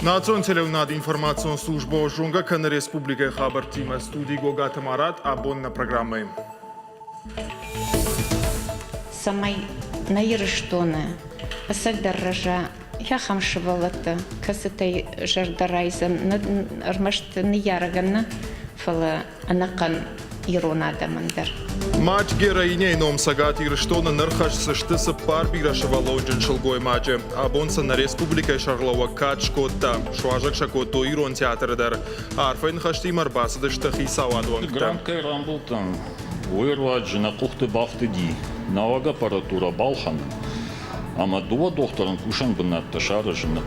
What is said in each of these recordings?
Национ телеуынады информацион службӕ зонгӕ кӕны республикӕйы хабӕрттимӕ. Студийы Гогаты Марат абон нӕ программӕйы. Цӕмӕй нӕ Ирыстоны ӕцӕгдӕр рӕза ахӕм сывӕллӕттӕ, кӕцытӕй зӕрдӕ райдзӕн ӕрмӕст ныййарӕгӕн нӕ, фӕлӕ ӕнӕхъӕн ирон адӕмӕн дӕр. Мать героиняйы ном Цӕгат Ирыстоны ныр хӕсдзысты цыппар бирӕсывӕллонджын сылгоймаджы. Абон сын нӕ республикӕйы сӕргълӕууӕг кад скодта. Суазӕг сӕ кодтой ирон театры дӕр. Арфӕйы ныхӕстимӕ ӕрбацыдысты хицауады уӕнгтӕ. Грант кӕй рамбылдтам, уый руаджы нӕ къухты бафтыди нӕуӕг аппаратурӕ балхӕнын ӕмӕ дыууӕ дохтырӕн кусӕн бынӕттӕ саразыны.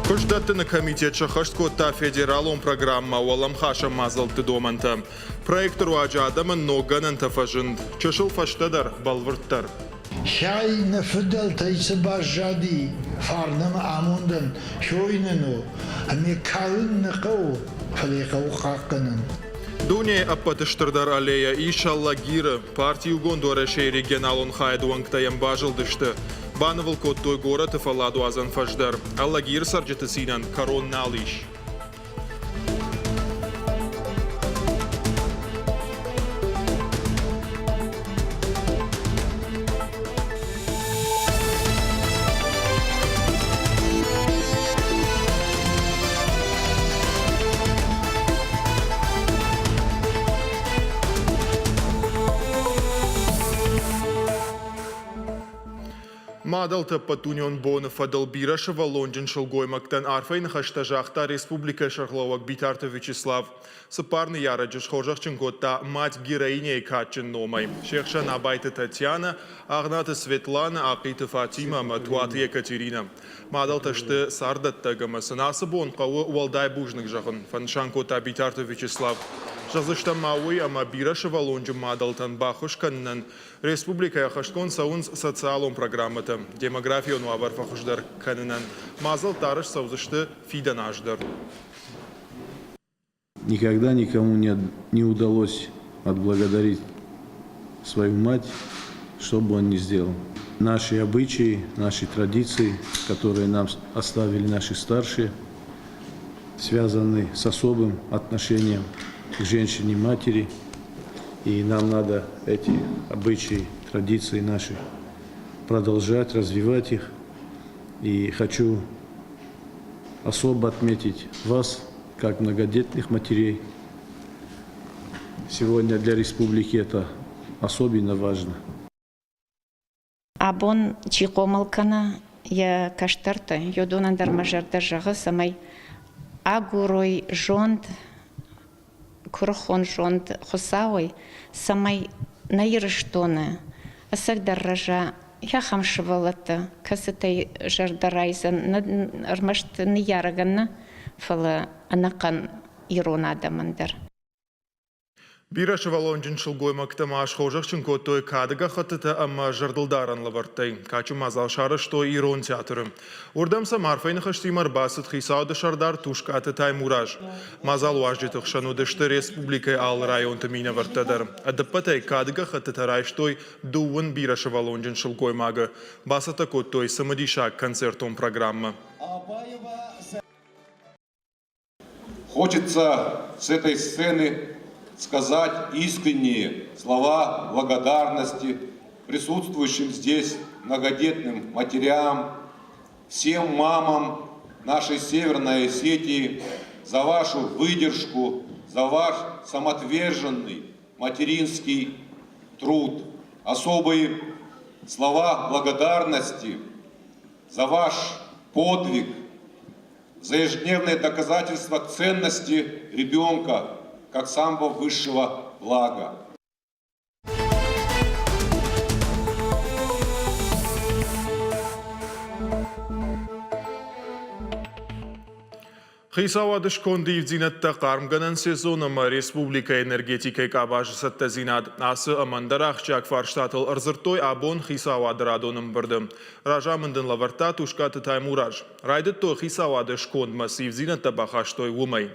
Куыстдӕттыны комитет сӕххӕст кодта федералон программӕ уӕлӕмхасӕн мадзӕлтты домӕнтӕ. Проекты руаджы адӕмӕн ног гӕнӕнтӕ фӕзынд. Чысыл фӕстӕдӕр, бӕлвырддӕр. Хӕй нӕ фыдӕлтӕй цы баззади, фарн ӕмӕ амондӕн хёйнын у, ӕмӕ калын нӕ хъӕуы, фӕлӕ хъӕуы хъахъхъӕнын. Дунейы ӕппӕты стырдӕр аллея ис Алагиры. Парти Иугонд Уӕрӕсейы регионалон хайады уӕнгтӕ йӕм базылдысты. Банывыл кодтой горӕты фӕлладуадзӕн фӕз дӕр. Алагиры цӕрджыты цинӕн кӕрон нал ис. Мадӕлты ӕппӕтдунеон боны фӕдыл бирӕсывӕллонджын сылгоймӕгтӕн арфӕйы ныхӕстӕ загъта республикӕйы сӕргълӕууӕг Битарты Вячеслав. Цыппар ныййарӕджы схорзӕхджын кодта Мать-героиняйы кадджын номӕй. Се хсӕн Абайты Татьянӕ, Агънаты Светланӕ, Ахъиты Фатимӕ ӕмӕ Туаты Екатеринӕ. Мадӕлтӕ сты царддӕттӕг ӕмӕ сын ацы бон хъӕуы уӕлдай бузныг зӕгъын, фӕнысан кодта Битарты Вячеслав. Зӕгъдзыстӕм ма уый, ӕмӕ бирӕсывӕллонджын мадӕлтӕн баххуыс кӕнынӕн Республикӕйы ӕххӕстгонд цӕуынц социалон программӕтӕ. Демографион уавӕр фӕхуыздӕр кӕнынӕн мадзӕлттӕ арӕзт цӕудзысты фидӕн аз дӕр. Никогда никому не, не удалось отблагодарить свою мать, что бы он ни сделал. Наши обычаи, наши традиции, которые нам оставили наши старшие, связаны с особым отношением к женщине-матери. И нам надо эти обычаи, традиции наши продолжать, развивать их. И хочу особо отметить вас, как многодетных матерей. Сегодня для республики это особенно важно. Абон чи хъомыл кӕны йӕ кӕстӕрты, уыдонӕн дӕр мӕ зӕрдӕ зӕгъы, цӕмӕй агурой зонд, куырыхон зонд Хуыцауӕй, цӕмӕй нӕ Ирыстоны ӕцӕгдӕр рӕза ахӕм сывӕллӕттӕ, кӕцытӕй зӕрдӕ райдзӕн ӕрмӕст ныййарӕгӕн нӕ, фӕлӕ ӕнӕхъӕн ирон адӕмӕн дӕр. Бирӕсывӕллонджын сылгоймӕгтӕ ма схорзӕхджын кодтой кады гӕххӕттытӕ ӕмӕ зӕрдылдарӕн лӕвӕрттӕй. Кадджын мадзал сарӕзтой Ирон театры. Уырдӕм сӕм арфӕйы ныхӕстимӕ ӕрбацыд хицауады сӕрдар Тускъаты Таймураз. Мадзал уазджыты хсӕн уыдысты республикӕйы алы районты минӕвӕрттӕ дӕр. Ӕдӕппӕтӕй кады гӕххӕттытӕ райстой дыууын бирӕсывӕллонджын сылгоймагы. Бацӕттӕ кодтой цымыдисаг концертон программӕ. Хочется с этой сцены сказать искренние слова благодарности присутствующим здесь многодетным матерям, всем мамам нашей Северной Осетии за вашу выдержку, за ваш самоотверженный материнский труд. Особые слова благодарности за ваш подвиг – за ежедневное доказательство ценности ребенка как самого высшего блага. Хицауады сконды ивддзинӕдтӕ хъармгӕнӕн сезон ӕмӕ республикӕйы энергетикӕйы къабазы цӕттӕдзинад ацы ӕмӕ ӕндӕр ахсджиаг фарстатыл ӕрдзырдтой абон хицауады радон ӕмбырды. Разамынд ын лӕвӕрдта Тускъаты Таймураз. Райдыдтой хицауады скондмӕ цы ивддзинӕдтӕ бахастой, уымӕй.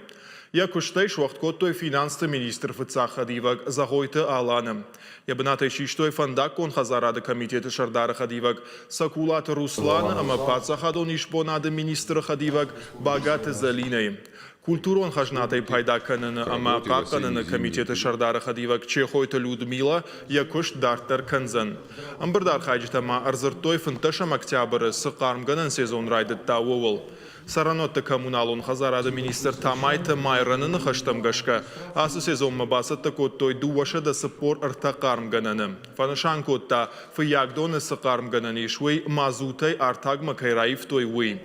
Йӕ куыстӕй суӕгъд кодтой финансты министры фыццаг хӕдивӕг Зӕгъойты Аланы. Йӕ бынатӕй систой фӕндаггон хӕдзарады комитеты сӕрдары хӕдивӕг Сокулаты Русланы ӕмӕ паддзахадон исбонады министры хӕдивӕг Багаты Зӕлинӕйы. Культурон хӕзнатӕй пайда кӕныны ӕмӕ хъахъхъӕныны комитеты сӕрдары хӕдивӕг Чехойты Людмила йӕ куыст дарддӕр кӕндзӕн. Ӕмбырды архайджытӕ ма ӕрдзырдтой фынддӕсӕм октябры цы хъармгӕнӕн сезон райдыдта, ууыл. Цӕрӕнуӕтты коммуналон хӕдзарады министр Тамайты Майрӕны ныхӕстӕм гӕсгӕ, ацы сезонмӕ бацӕттӕ кодтой 243 хъармгӕнӕны. Фӕнысан кодта, Фыййагдоны цы хъармгӕнӕн ис, уый мазутӕй артагмӕ кӕй раивтой, уый.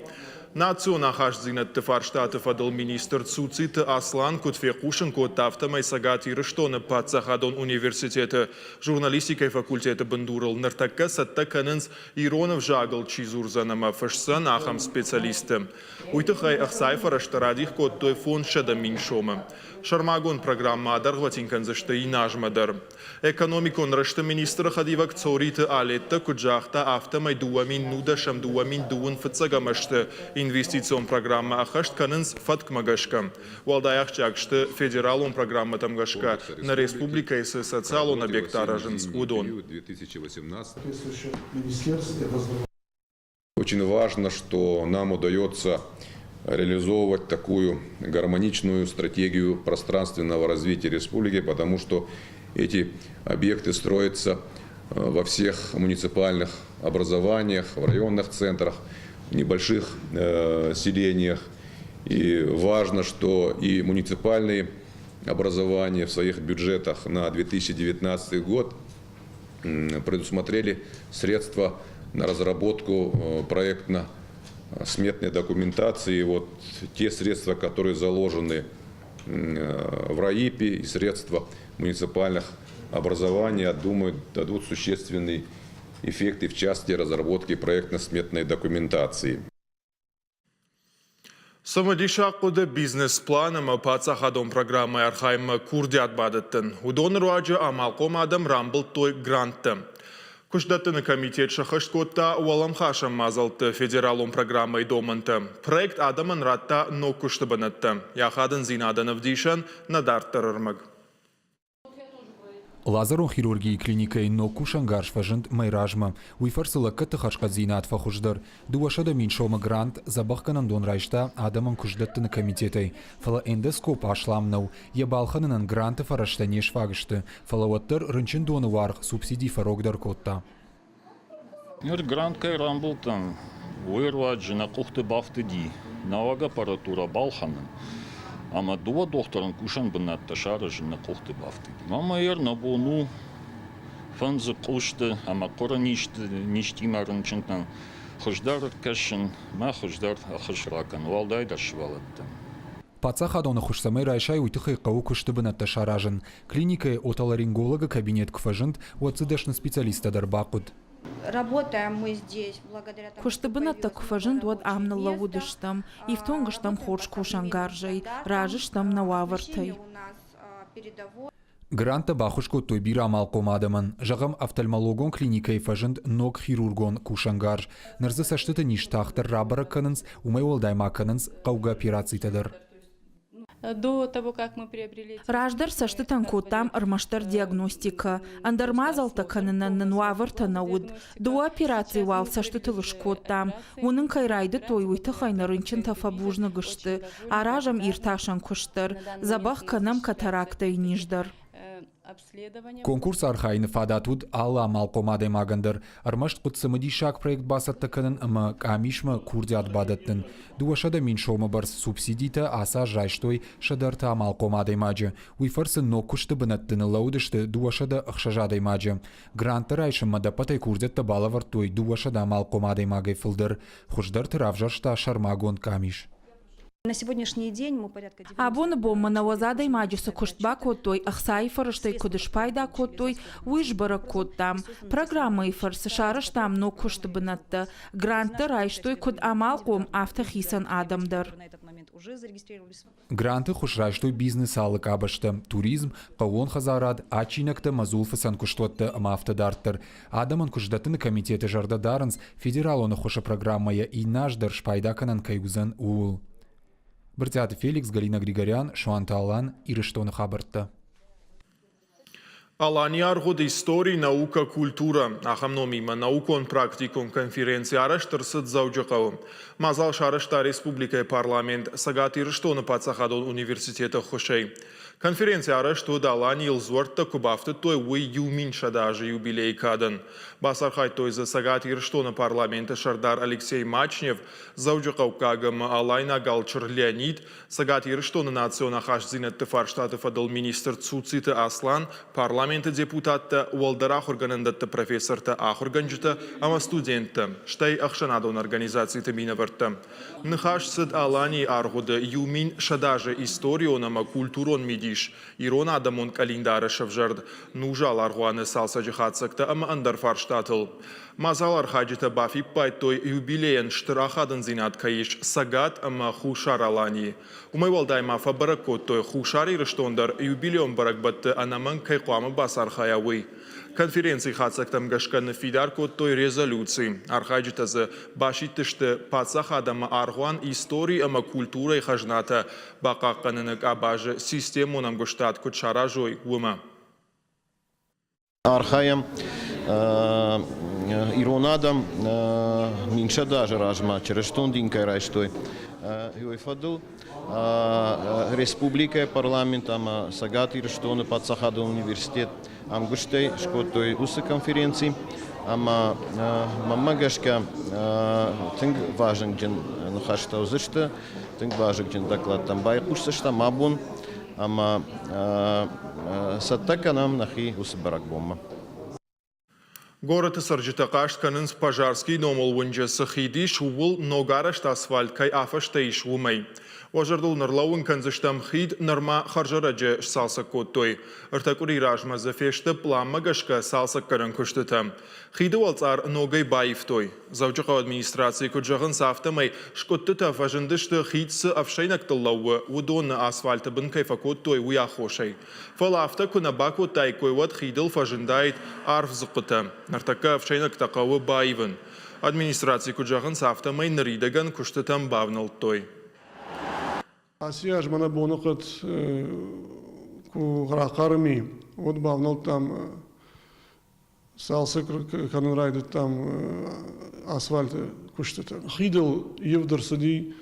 Национ ахастдзинӕдты фарстаты фӕдыл министр Цуциты Аслан куыд фехъусын кодта, афтӕмӕй Цӕгат Ирыстоны паддзахадон университеты журналистикӕйы факультеты бындурыл ныртӕккӕ цӕттӕ кӕнынц ирон ӕвзагыл чи дзурдзӕн ӕмӕ фысдзӕн, ахӕм специалистты. Уый тыххӕй ӕхцайы фӕрӕзтӕ радих кодтой 500 000 сомы. Сӕрмагонд программӕ адӕргъвӕтин кӕндзысты иннӕ азмӕ дӕр. Экономикон рӕзты министры хӕдивӕг Цориты Алеттӕ куыд загъта, афтӕмӕй 2010 2021 ӕзты инвестицион программӕ ӕххӕст кӕнынц фӕткмӕ гӕсгӕ. Уӕлдай ахсджиаг сты федералон программӕтӕм гӕсгӕ нӕ республикӕйы цы социалон объекттӕ аразынц, уыдон. Очень важно, что нам удается реализовывать такую гармоничную стратегию пространственного развития республики, потому что эти объекты строятся во всех муниципальных образованиях, в районных центрах, в небольших селениях. И важно, что и муниципальные образования в своих бюджетах на 2019 год предусмотрели средства на разработку проектно-сметной документации. Вот те средства, которые заложены в РАИПе и средства муниципальных образований, я думаю, дадут существенный эффект и в части разработки проектно-сметной документации. Цымыдисаг хъуыды бизнес-план ӕмӕ паддзахадон программӕйы архайынмӕ курдиат бадӕттын. Уыдоны руаджы амалхъом адӕм рамбылдтой гранттӕ. Куыстдӕттыны комитет сӕххӕст кодта уӕлӕмхасӕн мадзӕлтты федералон программӕйы домӕнтӕ. Проект адӕмӕн радта ног куысты бынӕттӕ. Йӕ ахадындзинадӕн ӕвдисӕн нӕ дарддӕр ӕрмӕг. Лазерон хирургийы клиникӕйы ног кусӕнгарз фӕзынд мӕй размӕ. Уый фӕрцы лӕггӕдты хӕрзхъӕддзинад фӕхуыздӕр. 200 000 сомы грант дзӕбӕхгӕнӕндон райста адӕмӕн куыстдӕттыны комитетӕй. Фӕлӕ эндоскоп аслам нӕу. Йӕ балхӕнынӕн гранты фӕрӕзтӕ не сфаг сты. Фӕлӕ уӕддӕр рынчындоны уаргъ субсиди фӕрогдӕр кодта. Ныр грант кӕй рамбылдтам, уый руаджы нӕ къухты бафтыди нӕуӕг аппаратурӕ балхӕнын ӕмӕ дыууӕ дохтырӕн кусӕн бынӕттӕ саразын нӕ къухты бафтыди. Ӕмӕ йӕ нӕ бон у фӕндзы къусты ӕмӕ хъуыры низтимӕ рынчынтӕн хуыздӕр кӕсын мӕ хуыздӕр ӕххуыс ракӕн, уӕлдайдӕр сывӕллӕттӕн. Паддзахадон ӕххуыс цӕмӕй райсай, уый тыххӕй хъӕуы куысты бынӕттӕ саразын. Клиникӕйы отоларингологы кабинет куы фӕзынд, уӕд дзы дӕсны специалисттӕ дӕр бахъуыд. Куысты бынӕттӕ куы фӕзынд, уӕд ам ныллӕууыдыстӕм, ифтонг стӕм хорз кусӕнгарзӕй, разы стӕм нӕ уавӕртӕй. Гранттӕ баххуыс кодтой бирӕ амалхъом адӕмӕн. Зӕгъӕм, офтальмологон клиникӕйы фӕзынд ног хирургон кусӕнгарз. Ныр дзы цӕстыты низ тагъддӕр рабӕрӕг кӕнынц, уымӕй уӕлдай ма кӕнынц хъӕугӕ операцитӕ дӕр. Раздӕр цӕстытӕн кодтам ӕрмӕстдӕр диагностикӕ, ӕндӕр мадзӕлттӕ кӕнынӕн нын уавӕртӕ нӕ уыд. Дыууӕ операцийы уал цӕстытыл скодтам. Уынын кӕй райдыдтой, уый тыххӕй нӕ рынчынтӕ фӕбузныг сты. Аразӕм иртасӕн куыст дӕр, дзӕбӕх кӕнӕм катарактӕйы низ дӕр. Конкурсы архайыны фадат уыд алы амалхъом адӕймагӕн дӕр. Ӕрмӕст хъуыд цымыдисаг проект бацӕттӕ кӕнын ӕмӕ къамисмӕ курдиат бадӕттын. 200 000 сомы бӕрц субсидитӕ ацы аз райстой 103 амалхъом адӕймаджы. Уый фӕрцы ног куысты бынӕтты ныллӕуыдысты 206 адӕймаджы. Гранттӕ райсынмӕ ӕдӕппӕтӕй курдиӕттӕ балӕвӕрдтой 200 амалхъом адӕймагӕй фылдӕр. Хуыздӕрты равзӕрста сӕрмагонд къамис. Абоны бонмӕ нӕуӕдз адӕймаджы цы куыст бакодтой, ӕхцайы фӕрӕзтӕй куыд спайда кодтой, уый сбӕрӕг кодтам. Программӕйы фӕрцы сарӕзтам ног куысты бынӕттӕ. Гранттӕ райстой куыд амалхъом, афтӕ хицӕн адӕм дӕр. Гранты хуыз райстой бизнесы алы къабӕзтӕ – туризм, хъӕууон хӕдзарад, адджинӕгтӕ ӕмӕ дзулфыцӕн куыстуӕттӕ ӕмӕ афтӕ дарддӕр. Адӕмӕн куыстдӕттыны комитеты зӕрдӕ дарынц, федералон ӕххуысы программӕйӕ иннӕ аз дӕр спайда кӕнӕн кӕй уыдзӕн, ууыл. Брытъиаты Феликс, Галина Григорян, Суанты Алан, Ирыстоны хабӕрттӕ. Алани аргъуыд истори, наука, культура. Ахӕм номимӕ наукон-практикон конференци арӕзт ӕрцыд Дзӕуджыхъӕуы. Мадзал сарӕзта республикӕйы парламент Цӕгат Ирыстоны паддзахадон университеты ӕххуысӕй. Конференци арӕзт уыд Аланийыл дзуӕрттӕ куы бафтыдтой, уый 1100 азы юбилейы кадӕн. Бацархайдтой дзы Цӕгат Ирыстоны парламенты сӕрдар Алексей Мачнев, Дзӕуджыхъӕуккаг ӕмӕ алайнаг алчыр Леонид, Цӕгат Ирыстоны национ ахастдзинӕдты фарстаты фӕдыл министр Цуциты Аслан, парламенты депутаттӕ, уӕлдӕр ахуыргӕнӕндӕтты профессортӕ, ахуыргӕнджытӕ ӕмӕ студенттӕ, стӕй ӕхсӕнадон организациты минӕвӕрттӕ. Ныхас цыд Аланийы аргъуыды 1100 азы историон ӕмӕ культурон мидис, ирон адӕмон къӕлиндары сӕвзӕрд, Нузал аргъуаны цалцӕджы хатдзӕгтӕ ӕмӕ ӕндӕр фарстатыл. Мадзал архайджытӕ бафиппайдтой, юбилейӕн стыр ахадындзинад кӕй ис Цӕгат ӕмӕ Хуссар Аланийы. Уымӕй уӕлдай ма фӕбӕрӕг кодтой, Хуссар Ирыстон дӕр юбилейон бӕрӕгбӕтты ӕнӕмӕнг кӕй хъуамӕ бацархайа, уый. Конференцийы хатдзӕгтӕм гӕсгӕ ныффидар кодтой резолюци. Архайджытӕ дзы басидтысты паддзахад ӕмӕ аргъуан истори ӕмӕ культурӕйы хӕзнатӕ бахъахъхъӕныны къабазы системон ӕмгуыстад куыд саразой, уымӕ. Архайӕм ирон адӕм 1100 азы размӕ чырыстон дин кӕй райстой, уый фӕдыл республикӕйы парламент ӕмӕ Цӕгат Ирыстоны паддзахадон университет ӕмгуыстӕй скодтой уыцы конференци ӕмӕ мӕнмӕ гӕсгӕ тынг вазыгджын ныхӕстӕ уыдзысты, тынг вазыгджын докладтӕм байхъусдзыстӕм абон ӕмӕ цӕттӕ кӕнӕм нӕхи уыцы бӕрӕгбонмӕ. Горӕты цӕрджытӕ хъаст кӕнынц Пожарскийы номыл уынджы цы хид ис, ууыл ногарӕзт асфальт кӕй афӕстӕ ис, уымӕй. Уӕ зӕрдыл ныллӕууын кӕндзыстӕм, хид нырма хӕрзӕрӕджы сцалцӕг кодтой. Ӕртӕ къуыри размӕ дзы фесты пъланмӕ гӕсгӕ цалцӕггӕнӕн куыстытӕ. Хиды уӕлцъар ногӕй баивтой. Дзӕуджыхъӕуы администрацийы куыд зӕгъынц, афтӕмӕй скъуыдтытӕ фӕзындысты, хид цы ӕфсӕйнӕгтыл лӕууы, уыдоны асфальты бын кӕй фӕкодтой, уый аххосӕй. Фӕлӕ афтӕ куы нӕ бакодтаиккой, уӕд хидыл фӕзындаид арф дзыхъхъытӕ. Ныртӕккӕ ӕфсӕйнӕгтӕ хъӕуы баивын. Администрацийы куыд зӕгъынц, афтӕмӕй ныридӕгӕн куыстытӕм бавнӕлдтой. Аци аз мӕнӕ боныхъӕд ку рахъарми, уӕд бавналдтам цалцӕг кӕнын райдыдтам асфальты куыстытӕ. Хидыл ивд ӕрцыди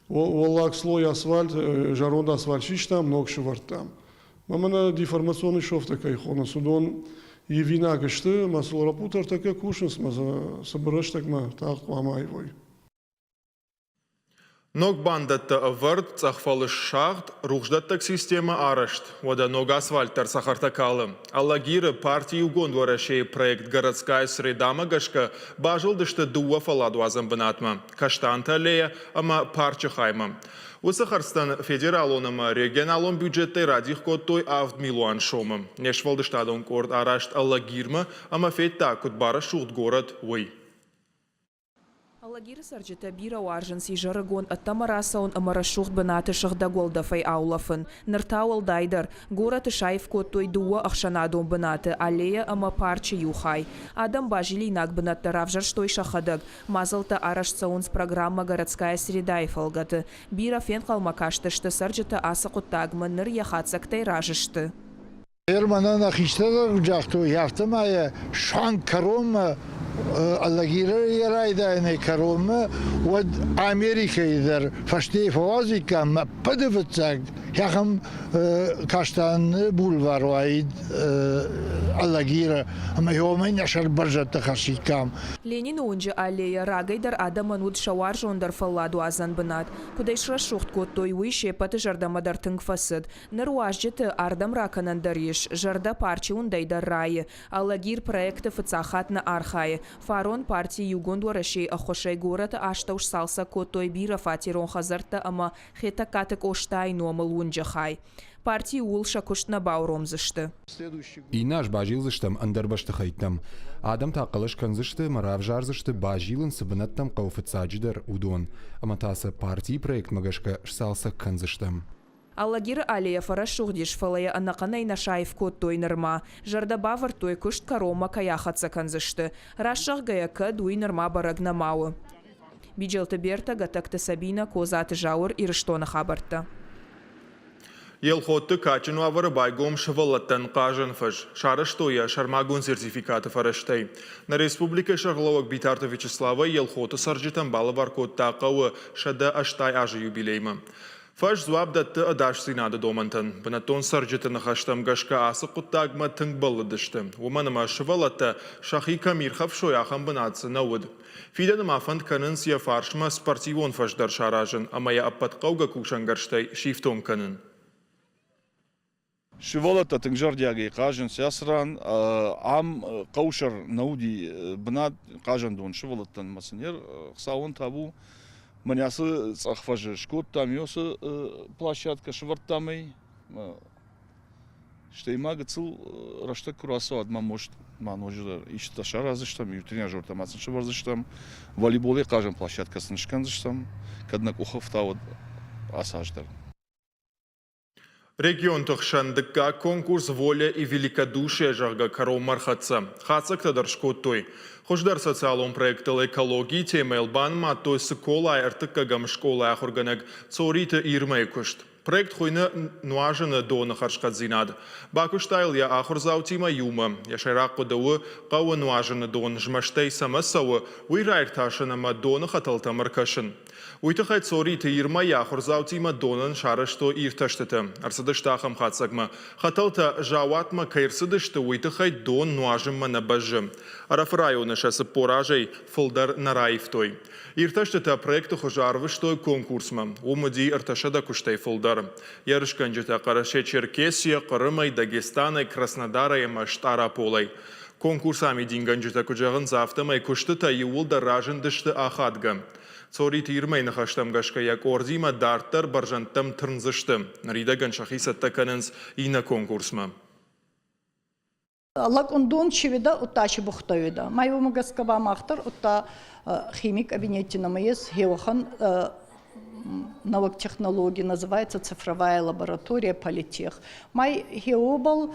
уӕллаг слой асфальт, зӕронд асфальт систам, ног сӕвӕрдтам. Мӕнӕ деформационный шовтӕ кӕй хонынц, уыдон ивинаг сты, ӕмӕ сыл лӕппутӕ ӕртӕккӕ кусынц, ӕмӕ сӕ цыбыр рӕстӕгмӕ тагъд хъуамӕ аивой. Ног бандӕттӕ ӕвӕрд, цъӕхфӕлыст сагъд, рухсдӕттӕг системӕ арӕзт. Уӕдӕ ног асфальт дӕр цӕхӕртӕ калы. Алагиры парти Иугонд Уӕрӕсейы проект Городская среда-мӕ гӕсгӕ базылдысты дыууӕ фӕлладуадзӕн бынатмӕ – Каштанты аллейӕ ӕмӕ парчы хаймӕ. Уыцы хӕрдзтӕн федералон ӕмӕ регионалон бюджеттӕй радих кодтой 7 милуан сомы. Не сфӕлдыстадон къорд араст Алагирмӕ ӕмӕ федта, куыд барӕсугъд горӕт, уый. Алагиры цӕрджытӕ бирӕ уарзынц изӕрыгон ӕддӕмӕ рацӕуын ӕмӕ рӕсугъд бынаты сыгъдӕг уӕлдӕфӕй аулӕфын. Ныр та уӕлдайдӕр, горӕты саив кодтой дыууӕ ӕхсӕнадон бынаты, аллейӕ ӕмӕ парчы иу хай. Адӕм базилинаг бынӕттӕ равзӕрстой сӕхӕдӕг. Мадзӕлттӕ арӕзт цӕуынц программӕ «Городская среда-йы фӕлгӕты. Бирӕ фенхъӕлмӕ кастысты цӕрджытӕ ацы хъуыддагмӕ, ныр йӕ хатдзӕгтӕй разы сты. Мӕнӕн нӕ хистӕртӕ куыд загътой, афтӕ ма йӕ суанг кӕронмӕ Алагиры йӕ райдайӕнӕй кӕронмӕ, уӕд Америкӕйы дӕр фӕстейы фӕуадзиккам ӕппӕты фыццаг ахӕм Каштаны бульвар уаид Алагиры ӕмӕ уымӕй нӕ сӕрбӕрзӕндтӕ хӕссиккам. Ленины уынджы аллейӕ рагӕй дӕр адӕмӕн уыд сӕ уарзондӕр фӕлладуадзӕн бынат. Куыд ӕй срӕсугъд кодтой, уый се ппӕты зӕрдӕмӕ дӕр тынг фӕцыд. Ныр уазджыты ардӕм ракӕнӕн дӕр ис, зӕрдӕ парчы уындӕй дӕр райы. Алагир проекты фыццаг хатт нӕ архайы. Фарон парти Иугонд Уӕрӕсейы ӕххуысӕй горӕты астӕу сцалцӕг кодтой бирӕфатерон хӕдзӕрттӕ ӕмӕ Хетӕгкаты Къостайы номыл уынджы хай. Парти ууыл сӕ куыст нӕ бауромдзысты. Иннӕ аз базилдзыстӕм ӕндӕр бӕстыхӕйттӕм. Адӕм та хъӕлӕс кӕндзысты ӕмӕ равзардзысты, базилын цы бынӕттӕм хъӕуы фыццаджыдӕр, уыдон. Ӕмӕ та сӕ партийы проектмӕ гӕсгӕ сцалцӕг кӕндзыстӕм. Алагиры аллейӕ фӕрӕсугъд ис, фӕлӕ йӕ ӕнӕхъӕнӕй нӕ саив кодтой нырма. Зӕрдӕ бавӕрдтой, куыст кӕронмӕ кӕй ахӕццӕ кӕндзысты. Раст зӕгъгӕйӕ, кӕд, уый нырма бӕрӕг нӕма у. Биджелты Бертӕ, Гӕтӕгты Сабинӕ, Козаты Зауыр, Ирыстоны хабӕрттӕ. Елхотты кадджын уавӕры байгом сывӕллӕттӕн хъазӕн фӕз. Сарӕзтой йӕ сӕрмагонд сертификаты фӕрӕзтӕй. Нӕ республикӕйы сӕргълӕууӕг Битарты Вячеславӕй Елхоты цӕрджытӕн балӕвар кодта хъӕуы 180 азы юбилеймӕ. Фӕз дзуапп дӕтты ӕдасдзинады домӕнтӕн. Бынӕттон цӕрджыты ныхӕстӕм гӕсгӕ ацы хъуыддагмӕ тынг бӕллыдысты, уымӕн ӕмӕ сывӕллӕттӕ сӕхи кӕм ирхӕфсой, ахӕм бынат дзы нӕ уыд. Фидӕны ма фӕнд кӕнынц йӕ фарсмӕ спортивон фӕз дӕр саразын ӕмӕ йӕ ӕппӕт хъӕугӕ кусӕнгӕрзтӕй сифтонг кӕнын. Сывӕллӕттӕ тынг зӕрдиагӕй хъазынц ацы ран. Ам хъӕусӕр нӕ уыди бынат хъазӕндон сывӕллӕттӕн ӕмӕ сын Хуыцауӕн табу. Мӕнӕ ацы цъӕх фӕзы скодтам, ацы площадкӕ сӕвӕрдтам ӕй. Стӕй ма гыццыл рӕстӕг куы рацӕуа, ма может ма ноджыдӕр истытӕ сараздзыстӕм, иу тренажертӕ ма сын сӕвӕрдзыстӕм, волейболӕй хъазӕн площадкӕ сын скӕндзыстӕм, кӕд нӕ къухы ӕфта, уӕд ацы аз дӕр. Регионты хсӕн дыккаг конкурс «Воля и великодушие», зӕгъгӕ, кӕронмӕ ӕрхӕццӕ. Хатдзӕгтӕ дӕр скодтой. Хуыздӕр социалон проектыл экологийы темӕйыл банымадтой Цыколайы ӕртыккӕгӕм скъолайы ахуыргӕнӕг Цориты Ирмӕйы куыст. Проект хуыйны «Нуазыны доны хӕрзхъӕддзинад». Бакуыста йыл йӕ ахуырдзаутимӕ иумӕ. Йӕ сӕйраг хъуыды у, хъӕуы нуазыны дон змӕстӕй цӕмӕ цӕуы, уый раиртасын ӕмӕ доны хӕтӕлтӕм ӕркӕсын. Уый тыххӕй Цориты Ирмӕ йӕ ахуырдзаутимӕ донӕн сарӕзтой иртӕстытӕ. Ӕрцыдысты ахӕм хатдзӕгмӕ. Хӕтӕлтӕ заууатмӕ кӕй ӕрцыдысты, уый тыххӕй дон нуазынмӕ нӕ бӕззы. Ӕрӕфы районы сӕ 40 азӕй фылдӕр нӕ раивтой. Иртӕстытӕ проекты хуызы арвыстой конкурсмӕ. Уым уыди 300 куыстӕй фылдӕр. Ерысгӕнджытӕ Хъӕрӕсе-Черкесийӕ, Хъырымӕй, Дагестанӕй, Краснодарӕй ӕмӕ Стъараполӕй. Конкурсы амидингӕнджытӕ куыд зӕгъынц, афтӕмӕй куыстытӕ иууылдӕр разындысты ахадгӕ. Цориты Ирмӕйы ныхӕстӕм гӕсгӕ йӕ къордимӕ дарддӕр бӕрзӕндтӕм тырндзысты. Ныридӕгӕн сӕхи цӕттӕ кӕнынц иннӕ конкурсмӕ. Лакъундон чи уида, удта чи бухта уида. Ма уымӕ гӕсгӕ ба мах дӕр удта химий кабинетти нӕмӕ ес хеуӕхӕн наук технологий, называется цифровая лаборатория политех. Май хеобал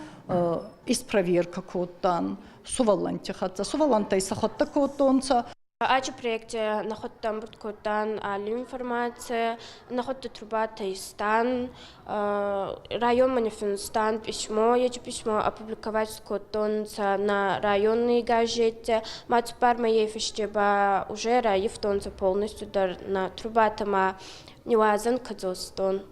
испроверка кодтан сувӕллӕнтти хӕццӕ. Сувӕллӕнттӕй сӕхуӕдтӕ кодтонцӕ. Ачы проекте нӕхуӕдтӕ ӕмбурд кодтан алли информаци, нӕхуӕдтӕ трубатӕ истан, районмӕ ниффинстан письмо, ечи письмо опубликовать кодтонцӕ нӕ районный газетте, ма цуппар мӕйей фӕсте ба уже раййивтонцӕ полностью дӕр нӕ трубатӕ ма ниуазӕн кӕдзосдон.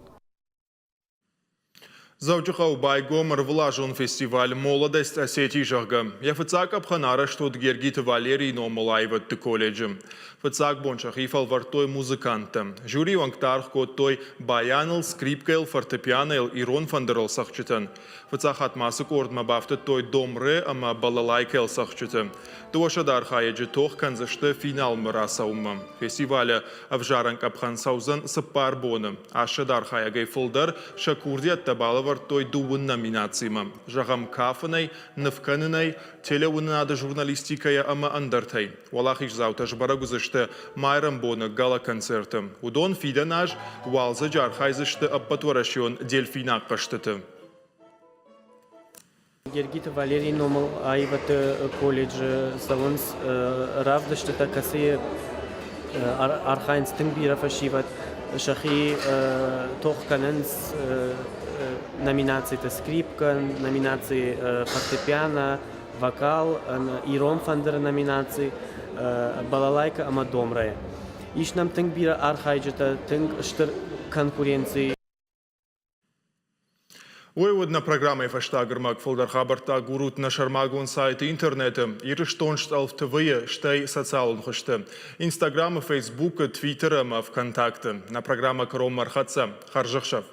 Дзӕуджыхъӕуы байгом ӕрвылазон фестиваль «Молодость Осетии», зӕгъгӕ. Йӕ фыццаг къӕпхӕн арӕзт уыд Гергиты Валерийы номыл аивӕдты колледжы. Фыццаг бон сӕхи фӕлвӕрдтой музыканттӕ. Жюрийы уӕнгтӕ аргъ кодтой баяныл, скрипкӕйыл, фортепианойыл, ирон фӕндырыл цӕгъдджытӕн. Фыццаг хатт ма ацы къордмӕ бафтыдтой домре ӕмӕ балалайкӕйыл цӕгъдджыты. 200 архайӕджы тох кӕндзысты финалмӕ рацӕуынмӕ. Фестивалы ӕвзарӕн къӕпхӕн цӕудзӕн цыппар боны. Ӕссад архайӕгӕй фылдӕр сӕ курдиӕттӕ балӕвӕрдтой дыууын номинацимӕ. Зӕгъӕм, кафынӕй, ныв кӕнынӕй, телеуынынады журналистикӕйӕ ӕмӕ ӕндӕртӕй. Уӕлахиздзаутӕ сбӕрӕг уыдзысты майрӕмбоны гала-концерты. Уыдон фидӕн аз уалдзӕджы архайдзысты ӕппӕтуӕрӕсеон дельфинаг хъӕзтыты. Гергиты Валерийы номыл аивӕдты колледжы цӕуынц равдыстытӕ, кӕцыйы архайынц тынг бирӕ фӕсивӕд, сӕхи тох кӕнынц номинациты скрипкӕ, номинаци фортепиано, вокал, ирон фӕндыры номинаци, балалайка ӕмӕ домрӕ. Ис нӕм тынг бирӕ архайджытӕ, тынг стыр конкуренци. Уый уыд нӕ программӕйы фӕстаг ӕрмӕг. Фылдӕр хабӕрттӕ агурут нӕ сӕрмагонд сайты интернеты, Ирыстон стъӕлф ТВ-йы, стӕй социалон хуызты. Инстаграмы, Фейсбукы, Твиттеры ӕмӕ ВКонтакты. Нӕ программӕ кӕронмӕ ӕрхӕццӕ. Хӕрзӕхсӕв!